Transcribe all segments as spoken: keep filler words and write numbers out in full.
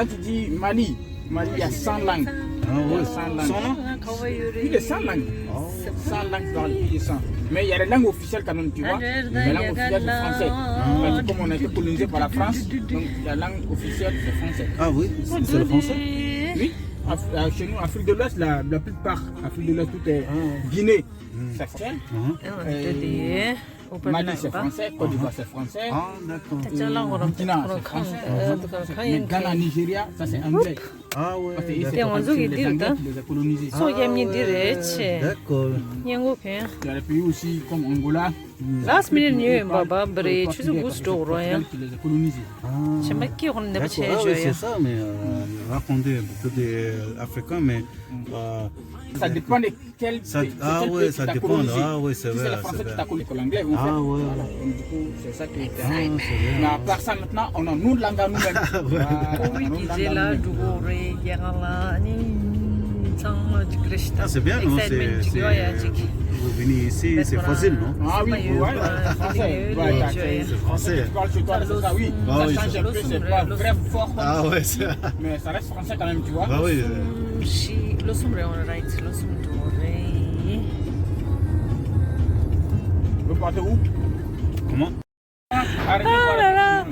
Quand tu dis Mali, Mali, il y a cent langues. Ah oui. Il y a cent langues. Cent langues ? Plus de cent langues. Oh. Cent langues dans le pays, cent. Mais il y a les langues officielles quand même, tu vois. Les langues officielles, c'est français. Ah. Parce que comme on a été colonisé par la France, donc la langue officielle, c'est français. Ah oui, c'est le français ? Oui. Af- euh, chez nous, Afrique de l'Ouest, la, la plupart, Afrique de l'Ouest, tout est Guinée, c'est français. Mhm. Euh, Mali, c'est français. Côte d'Ivoire, c'est français. Ah, d'accord. Burkina, c'est français. Mais Ghana, Nigeria, ça, c'est anglais. Ah ouais, d'accord. Parce que c'est les Anglais qui les a colonisés. Ah ouais, d'accord. Il y a des pays aussi comme Angola. Last minute new in baba bre, choose a good store, Portugal qui les a colonisés. Ah. D'accord. Ah oui, c'est ça, mais euh, raconter beaucoup d'Africains, mais euh, ça dépend de quel, ça, de, de ah quel ouais, pays ça qui t'a dépend. Colonisé. Ah ouais, c'est vrai, c'est vrai. Si c'est le français qui t'a colonisé, l'anglais, en fait. Ah ouais. Voilà. Donc, du coup, c'est ça qui est intéressant. Ah, c'est vrai. Mais à part ça, maintenant, on a nos langues à nous-mêmes. Ah ouais. Voilà, on a nos langues à nous-mêmes. Ah, c'est bien, non ? C'est, c'est, vous venez ici, c'est facile, non ? Ah oui, oui, ouais, c'est français. Ouais, c'est français. Tu parles chez toi, c'est ça, oui. Ah oui, ça change un peu, c'est pas vraiment fort. Ah ouais, c'est... Mais ça reste français quand même, tu vois. Ah oui. She lo sum re on right, lo sum do re. Vous partez où ? Comment ? Ah là là.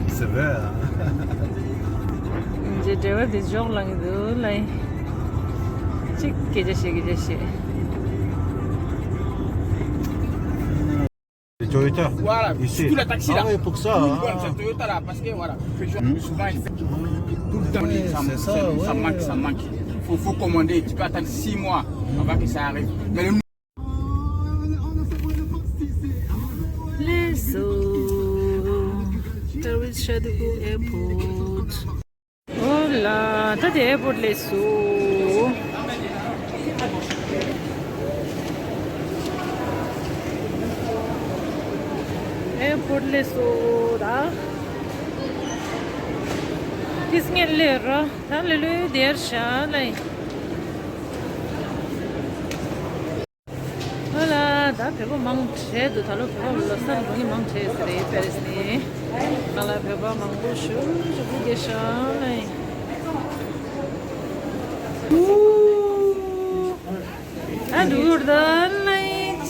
C'est vrai, hein. J'ai déjà des gens là, là. Check que je sais, que je sais. Toyota. Voilà, ici. Surtout le taxi là. Ah ouais, pour ça, hein. Nous, c'est Toyota là, parce que voilà, Peugeot, souvent, il fait tout le temps, ça, ça manque, ça manque. Faut, faut commander, tu peux attendre six mois avant que ça arrive. Mais le Les Sceaux, Travis Chadugu Airport. Hola, ད་དེ་airport སླེབས་སོང་། airport སླེབས་སོང་ད། ཏིས་ངན་ལེ་ར་ད་ལེ་ལེ་དེར་ཤ་ལེ། ཨ་ལ། ད་བོད་པ་མང་དྲགས་འདུག་ད་ལོ་བོད་པ་ལོ་གསར་འགྲོ་མཁན་མང་དྲགས་ཟེར་རེད། པེ་རིས་ནས། ང་ལ་བོད་པ་མང་པོ་ཞུ་ཞུ་གུ་གེ་ཤ་ལེ། ཨ་འདུག་ད་ལེ་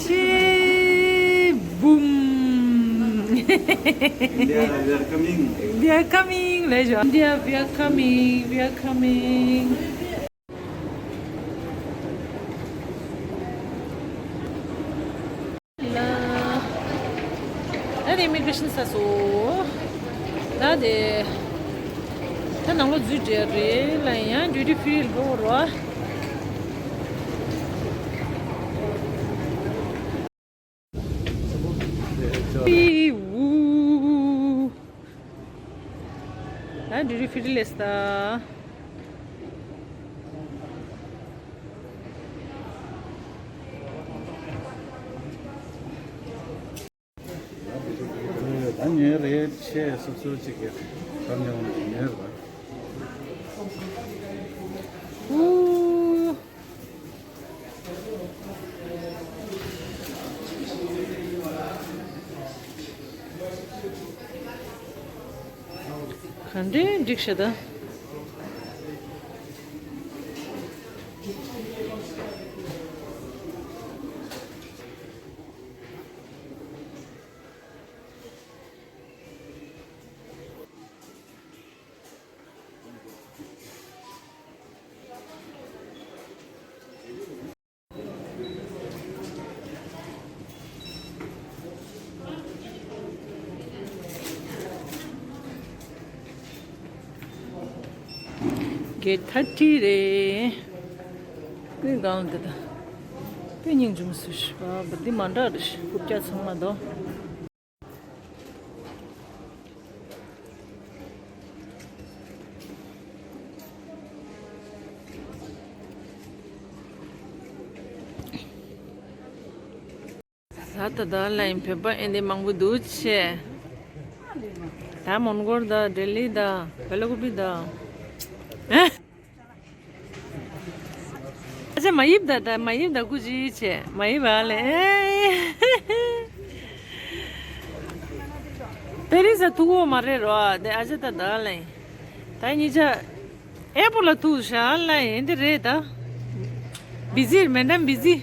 ཆེ། བུམ། India, we are coming. We are coming. ལེ་ཞོ། India, we are coming. We are coming. ད་དེ་immigration ས་སོ། ད་དེ་ད་ནང་ལོ་འཛུལ་འདྲ་རེད་ལ། ཡང་duty free འགྲོ་རོ། ད་duty free སླེབས་ད། ད་ཉོས་རེད་ཆེ་སོ་སོ་ཅིག་གིས་ད་ཉོས་ཉོས་རེད། ཨུ། ག་འདྲའི་འགྲིག་ཤག་ད། གེ་ཐར་ཊི་རེད། དཔེ་གང་འདི་ད། དཔེ་སྙིང་རྗེ་མོ་སུ་ཞིག་པ་འདི་མ་འདྲ་རེད། རྐུབ་བཀྱག་ཚང་མ་དོ། ད་ད་ད་ལ་ཡིན་བོད་པ་ཨེ་འདི་མང་པོ་འདུག་ཆེ། ད་མོན་གྷོ་ད་ལྡི་ལི་ད་བེ་ལ་ཀུ་པི་ད། ཨ་ཅེ་མ་ཡིབ་ད་ད་མ་ཡིབ་ད་ཀུ་ཅི་ཆེ་མ་ཡིབ་ཨ་ལེ། པེ་རི་སི་ཐུག་གོ་མ་རེད་རོ། དེ་ཨ་ཅག་ད་ད་ལེ། ད་གཉིས་ཆ་ཨེ་པོ་ལ་ཐུག་ཤག་ལེ། འདི་རེད་ད། བི་ཟི་མེ་ཌམ་བི་ཟི།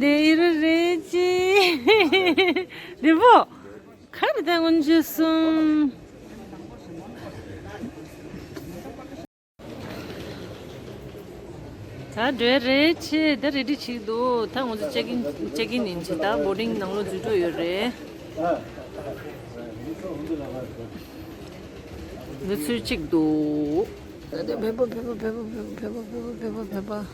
དེ་ཨི་རུ་རེད་ཅི། དེ་བོ། ཁ་རི་ད་སྔོན་ཆད་སོང་། ད་འགྲོ་རེད་ཆེ། ད་རེ་ཌི་བྱེད་འདུག་ད་ང་ཚོ་ཅེག་ཨིན་ཅེག་ཨིན་ཡིན་ཆེ། ད་བོར་ཌིང་ནང་ལོགས་འཛུལ་འགྲོ་ཡོད་རེད། འདི་ཚོས་གཅིག་འདུག་ད་དེ་བོད་པ་བོད་པ་བོད་པ།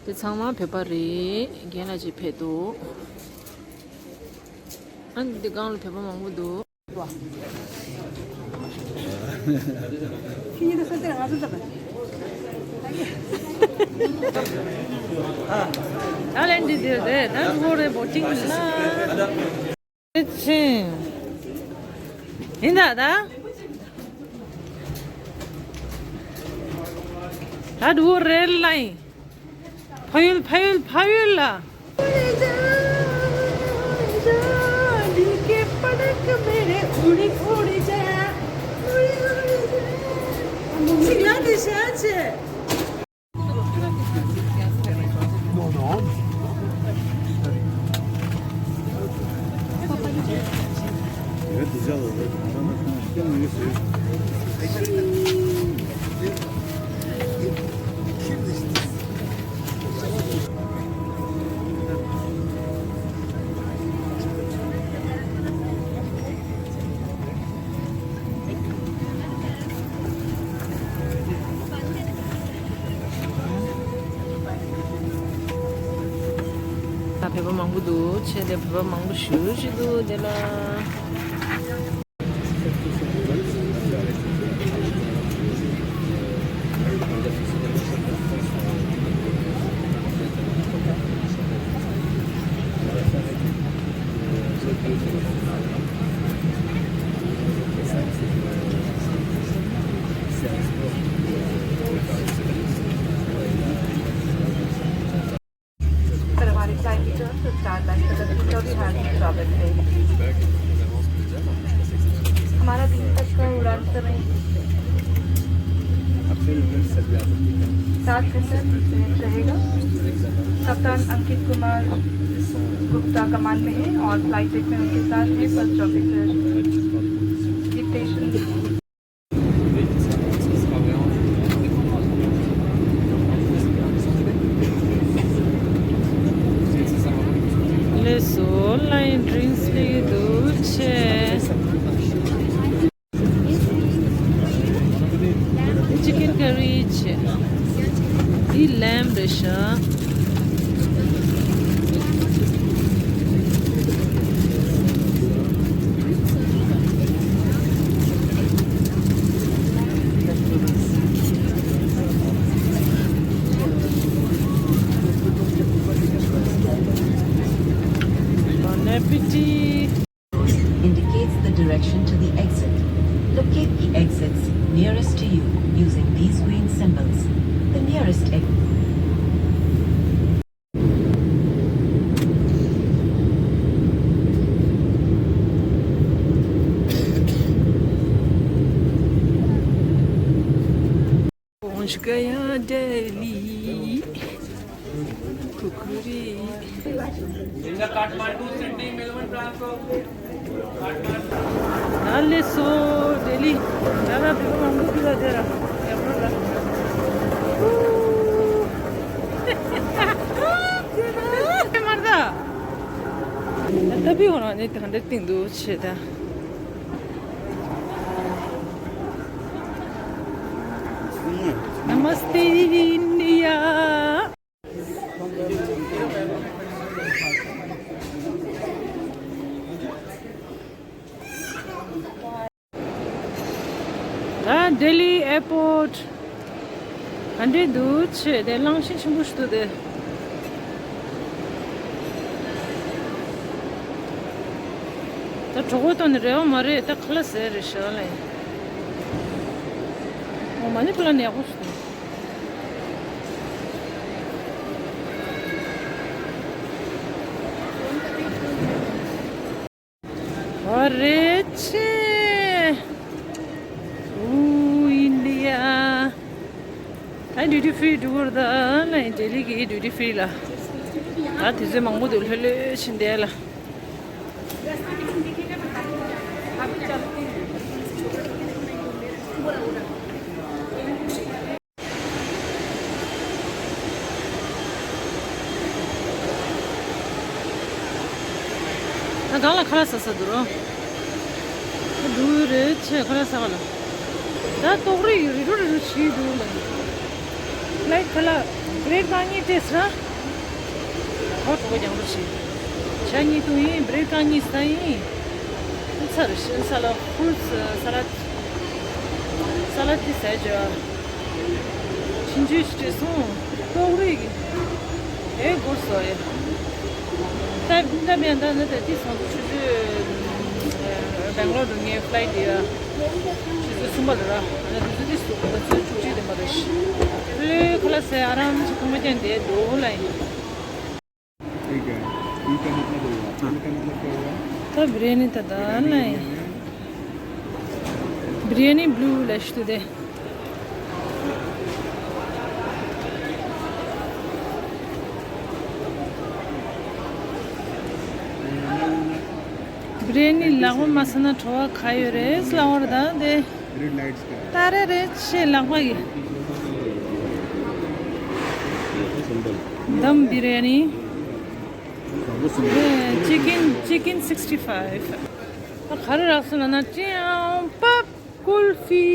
དེ་ཚང་མ་བོད་པ་རེད། རྒན་ལགས་ཅིག་ཕེབས་འདུག་ཨ་ནི་འདི་སྒང་ལ་བོད་པ་མང་པོ་འདུག་ད་ལན་འདི་འདིར་རེད། ད་འགྲོ་རེད་བོ་ཅིང་ལ། ཆེན། ཡིན་ད་ད། ད་འགྲོ་རེད་ལ་ཡིན། ཕ་ཡུལ་ཕ་ཡུལ་ཕ་ཡུལ་ལ། ཚིག་ལ་དེ་བྱ་ཆེ། ད་བོད་པ་མང་པོ་འདུག་ཆེ། དེ་བོད་པ་མང་པོ་ཞེ་པོ་ཅིག་འདུག་དེ་ལ། सर, हमारे flight return तो star light का कभी हार्दिक स्वागत है। हमारा दिल्ली तक का उड़ान समय सात घंटा तीस मिनट रहेगा। कप्तान अंकित कुमार गुप्ता कमान में है और फ्लाइट डेक में उनके साथ हैं first officer Jitesh. ལགས་སོ། ལ་ཡིན་ཌི་རིང་སི་སླེབས་ཀྱི་འདུག་ཆེ། ཅི་ཀེན་ཀ་རི་ཆེ། འདི་ལེམ་རེད་ཤག Bon appétit. Indicates the direction to the exit. Locate the exits nearest to you using these green symbols. The nearest exit. पहुंच गया दिल्ली। कुकुरी। In the Kathmandu, Sydney, Melbourne transfer. ཨ་ལེ་སོ། ལྡི་ལི། ད་ལྟ་བོད་པ་མང་པོ་འདུག་ལ་དེ་ར། ཡག་པོ་ར། དེ་མར་ད། ད་ལྟ་བི་འོ་ན་ནི་ད་འདིར་སྟེང་དུ་ཆེ་ད། नमस्ते इंडिया। ད་ལྡི་ལི་ཨེར་པོར་ཊི་ག་འདྲས་འདུག་ཆེ་དེ་གླང་ཆེན་ཆེན་པོ་ཞིག་འདུག་དེ། ད་གྲོགས་པོ་དང་ནི་རེ་བ་མ་རེད། ད་ཁ་ལག་ཟས་རེད་ཤག་ལ་ཡིན། འོ་མ་ནི་ཕ་ལ་ནི་ཡག་པོ་ཞིག་འདུག་ཨ་རེ་ ཌིའུ་ཊི་ཧྥི་རི་འགྲོ་དགོས་རེད་ད། ལ་ཡིན་ལྡི་ལི་གི་ཌིའུ་ཊི་ཧྥི་རི་ལ། ད་དུས་ཚོད་མང་པོ་འདུག་ལྷོད་ལྷོད་ཕྱིན་བསྡད་ལ། ད་གང་ལ་ཁ་ལག་ཟ་ས་འདུག་རོ། ད་འདུག་རེད་ཆེ་ཁ་ལག་ཟ་ག་ལ། ད་ཏོག་རེ་ཡོད་རེ་རོ་རེ་རོ་བྱེད་འདུག་ལ། ལའིག་ཁ་ལག་བྷི་རེཌ་རྐང་གཉིས་སྤྲད་ཟེར། ཧོ་ཐོག་རྒྱང་རོ་བྱེད། ཇ་གཉིས་བཏུང་ཡིན། བྷི་རེཌ་རྐང་གཉིས་ཟ་ཡིན། ཚར་ཤིན་ས་ལ་ཧྥུ་རུ་ཊི་ས་ལ་ཌི། ས་ལ་ཌི་དེ་ཟས་བྱོས། ཕྱིན་ཆད་ཞིག་བྲིས་སོང་། ཏོག་རེ་གི། ཨེ་སྒོར་སོ་ཨེ། ད་ད་མེད་ད་ནི་ད་ཏི་སང་ཚོ་ཆུ་ཚོད། སྦེང་ལོར་འགྲོ་ངའི་ཕ་ལའིཊ་དེ་ཡ། ཆུ་ཚོད་གསུམ་པ་རེད་ར། ཨ་ནི་དུས་ཚོད་ཏི་སུ་ད་ཚོད་བཅུ་གཅིག་དེ་མ་རེད་ཤི། ལོས་ཁ་ལག་ཟས་ཨ་རམ་ཆི་ཁང་པ་ཅན་དེ་འགྲོ་ལ་ཡིན། ठीक है। ई का मतलब हुआ। हाँ। ई का मतलब क्या हुआ? ད་བྷི་རི་ཡ་ནི་ད་ད་ལ་ཡིན། བྷི་རི་ཡ་ནི་བྷི་ལུ་ལ་ཤི་ཏུ་དེ། བྷི་རི་ཡ་ནི་ལག་པ་མ་ཟ་ན་བྲོ་བ་ག་ཡོད་རེད་ལབ་པ་རེད་ད་དེ། ད་རེ་རེ་ཆེ་ལག་པ་གི། དམ་བྷི་རི་ཡ་ནི། Chicken, chicken sixty five. ཨ་ག་རེ་རག་སོང་ལབ་ན་ཅིའང་པབ་ཀུལ་ཧྥི།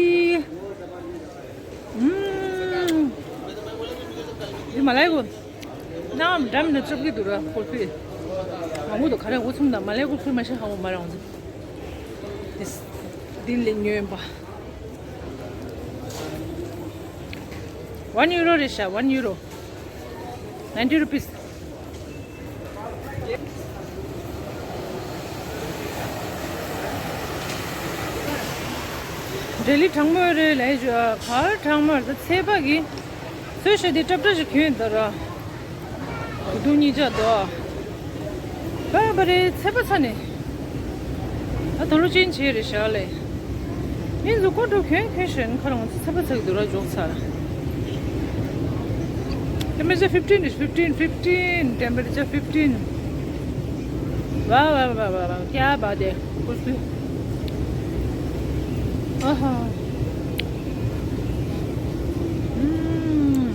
ཨུམ། འདི་མ་ལའི་གོ། ནང་འགྲམ་ནས་ཅོབ་ཀྱི་འདུག་ར་ཀུལ་ཧྥི། མང་པོ་འདུག་ག་རེ་འུ་ཚུགས་དང་མ་ལའི་ཀུལ་ཧྥི་མ་ཤེས་ཧ་གོ་མ་རེད་འུ་ཚུགས། འདི་ལས་ཉོས་པ། One euro རེད་ཤག one euro. Ninety rupees. འབྲས་ལི་གྲང་མོ་རེད་ལས་ཞུ་གར་གྲང་མོ་རེད་ཚེས་པ་གི། ཚོས་ཤ་དེ་ཏྲབ་ཏྲ་ཞིག་གྱོན་ཡོད་ད་ར། དུ་གཉིས་ཆ་དོ། བ་བ་རེད་ཚེས་པ་ཚ་ནས། ད་ད་ལོ་ཅན་བྱས་རེད་ཤག་ལས། ངས་གཟུགས་པོ་འགྲོ་གྱོན་གྱོན་ཞེན་ཁ་རང་ཚོ་ཚ་པ་ཚ་གི་འདུག་ར་འཇོག་ཚར། Temperature fifteen is fifteen, fifteen, temperature fifteen. Wow, wow, wow, wow, wow. क्या बात है। कुछ भी। आहा। हम्म।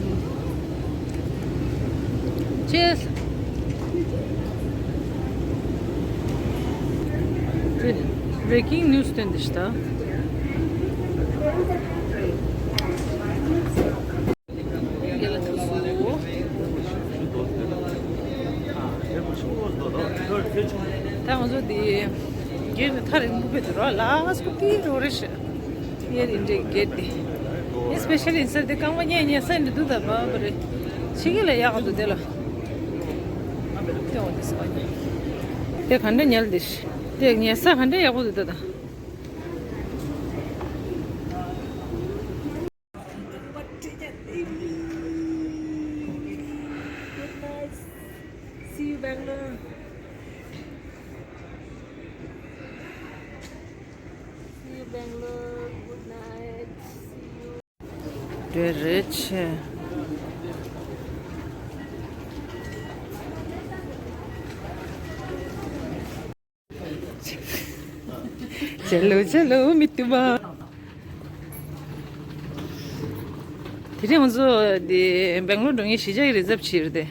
Cheers. Breaking news ཐོན་ཏེ་ཤི་ད། ད་ང་ཚོ་འདི་སྒེར་ནས་ཐག་རིང་པོ་ཕེབས་འདུག་ར་ལགས་སྐུ་དེ་རོ་རེ་ཤི། ངའི་རིན་འདྲའི་སྒེར་དེ། ངའི་སྤེ་ཤལ་ཡིན་ས་འདི་རྐང་པ་བརྙན་བརྙན་ས་འདི་འདུག་ད་བ་བ་རེད། ཕྱི་རྒྱལ་ལ་ཡག་འདུག་དེ་ལ། དེ་འོ་དེ་སི་པ་ཉེ། དེ་ག་འདྲ་ཉལ་འདི་ཤི། དེ་ཉལ་ས་ག་འདྲ་ཡག་པོ་འདུག་ད་ད། Good night. See you, Bangalore. See you, Bangalore. Good night. See you. དེ་རེད་ཆེ། ཇེ་ལོ་ཇེ་ལོ་མི་ཏུ་མ། དེ་རིང་ང་ཚོ་དེ་སྦེང་ལོར་འགྲོ་མཁན་གཞིས་ཆགས་ཀྱི་རི་ཛབ་བྱས་རེད་དེ།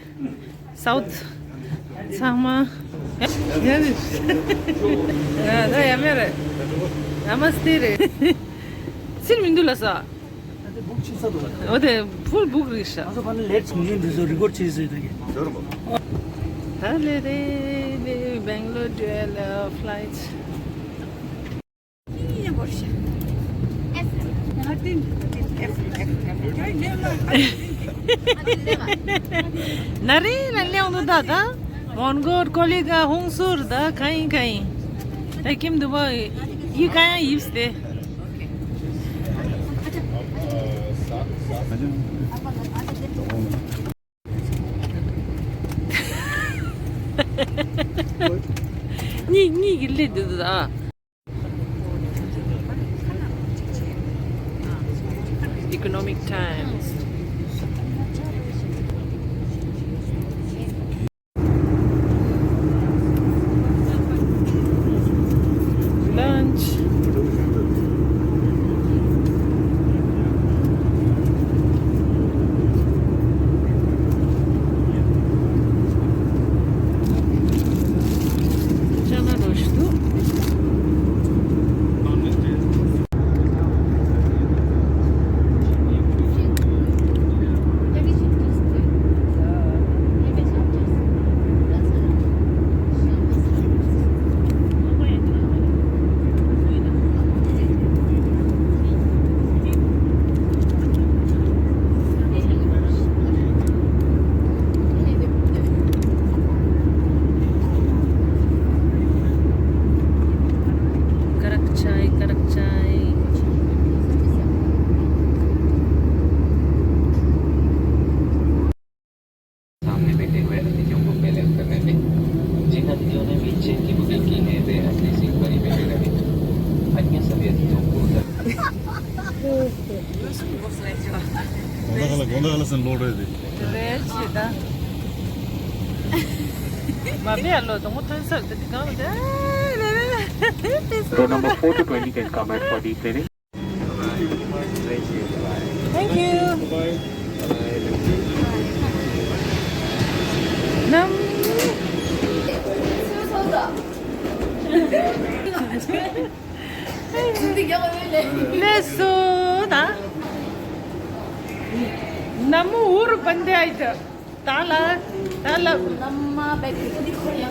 སའུཐ་ཚང་མ། ཡ་ཡ་ནི། ཡ་ད་ཡ་མེ་རེད། ན་མ་སྟེ་རེད། ཚིར་མི་འདུག་ལ་ས། འོ་དེ་ཕུལ་བུག་རེད་ཤག་ང་ཚོ་ཕ་ནི་ལེཊ་ངས་འདི་ཚོ་རི་ཀོཌ་བྱས་ཟེར་དེ་གི། ད་ལེ་རེ་ནི་སྦེང་ལོར་ཌུ་ཨེལ་ཕ་ལའིཊ། ན་རེ་ལ་ལེའུ་ནུ་ད་ད། མོན་གྷོ་ཀོ་ལི་གྷལ་ཧུན་སུར་ད་ག་ཡིན་ག་ཡིན། ད་ཁྱིམ་དུ་བ་ཡི་ག་ཡང་ཡིབས་ཏེ། གཉིས་གཉིས་ཀྱི་ལི་འདི་འདུག་ད། Economic Times. Retain में अतिथियों को पहले अंदर रहने। जिन अतिथियों ने व्हीलचेयर की बुकिंग की है, वे अपनी सीट पर ही बैठे रहें। अन्य सभी अतिथियों को उधर དགོང་དག་ལ་དགོང་དག་ལ་སེམས་ལོག་རེད་དེ། རེད་ཆེ་ད། མ་བེ་ཨ་ལོ་དང་པོ་ཐོན་ས་དེ་གང་ལ་དེ། Door number four to twenty can come at for the cleaning. Thank you. ནམ། ལགས་སོ་ད། ནམ་མོ་འུར་པན་དེ་ཨའི་ད། ད་ལ། ད་ལ། ནམ་མ་བེ་ཏིང་།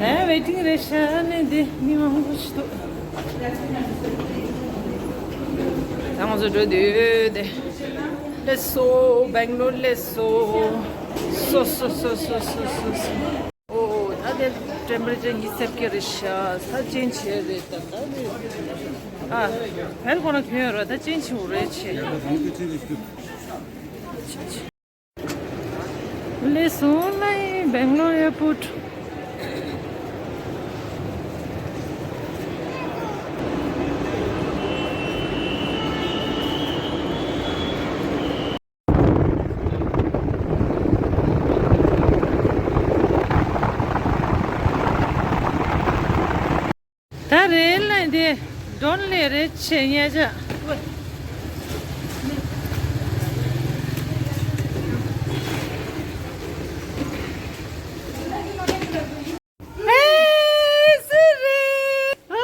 ཨེ་ཝེ་ཏིང་རེད་ཤག་ནས་འདི་མི་མང་པོ་ཞིག་འདུག་ད་ང་ཚོ་འགྲོ་དུས་དེ། ལགས་སོ། སྦེང་ལོར་ལགས་སོ། སོ་སོ་སོ། ཨོ་ད་དེ་ཊེམ་པ་རེ་ཅར་ཉི་ཤུ་རྩ་བརྒྱད་རེད་ཤག་ས་ཅན་ཆེ་རེད་ད་ད་དེ། ཨ། བལ་ཁོ་ན་ཁྱོད་ཡོད་ར་ད་ཅན་ཆེ་བོ་རེད་ཆེ། ལགས་སོ་ལའི་སྦེང་ལོར་ཨེར་པོར་ཊི། ད་རེད་ལ་འདི་ཌོན་ལེ་རེད་ཆེ་ཉེ་ཆ། ཧེ་སུ་རེད། ཨ།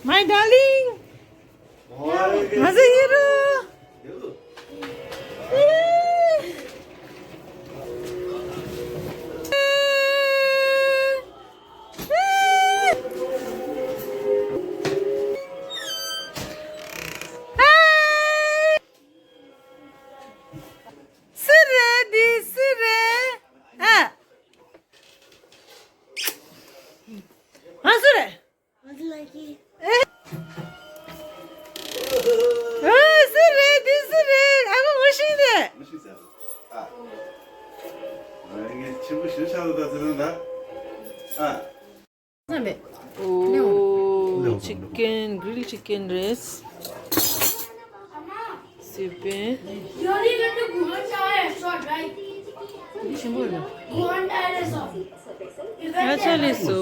My darling. ང་ཚོ་ཡིན་རུ། སུ་རེད་འདི་སུ་རེད། ཨ། ང་སུ་རེད། ཨེ། ཨེ། སུ་རེད་འདི་སུ་རེད། ཨ་ཁུ་ངོ་ཤེས་ནས། ངོ་ཤེས་ཟེར། ཨ། ངས་ཆེན་པོ་ཞིག་ཆགས་འདུག་ད་ཟེར་ན་ད། ཨ། ཨོ། ཅི་ཀེན། གྷི་རིལ་ཅི་ཀེན་རེད། སི་པན། ཆེན་པོ་རེད། ང་ཅག་ལས་སོ།